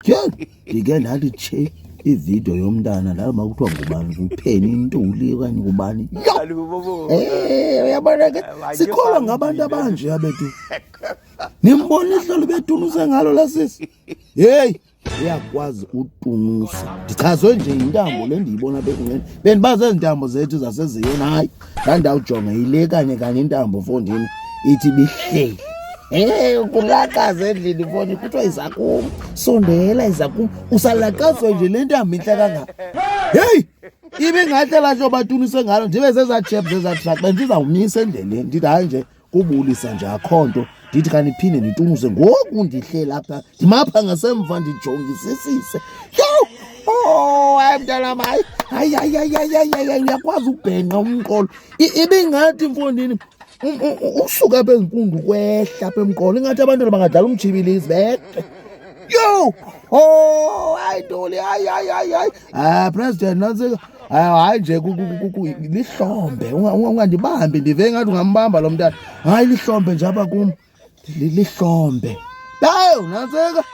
Tyheni, ndike ndathi tshe ividiyo yomntana ndaba kuthiwa ngubani, nguPheni Ntuli okanye ngubani. Yho! Eh, uyabona ke, sikholwa ngabantu abanje abethu. Nimbona ihlolo betunuse ngalo la sisi. Hey, uyakwazi utunusa. Ndichazwe nje yintambo le ndiyibona apha ekunqeni. Bendibazi ezi ntambo zethu zaseziyeni, hayi. Ndandawujonga yile kanye kanye intambo mfondini ithi ibihleli. Hey, kulaqaza endlini mfondini kuthiwa iza kum, sondela iza kum. Usalaqazwe nje le ntambo intle kangaka. Hey! Ibingahle laa hlobo atunise ngalo ndibe zezaa jeb zezaa truck bendizawumisa endleleni ndithi hayi nje kubulisa nje akho nto ndithi kandiphinde nditunuse ngoku ndihleli apha ndimapha ngasemva ndijongisisise. Yho! Oh, hayi mntanam, hayi hayi hayi hayi hayi hayi hayi uyakwazi ukubhenqa umqolo. Ibingathi mfondini usuka apha ezimpundu kwehla apha emqolo ingathi abantwana bangadlala umtshibilizi beqe. Yho! Oh, hayi Ntuli, hayi hayi hayi hayi. Ah, president nantsika. Hayi nje lihlombe, ungandibambi ndive ngathi ungambamba lo mntana. Hayi lihlombe nje apha kum. Lihlombe. Hayi nantsika.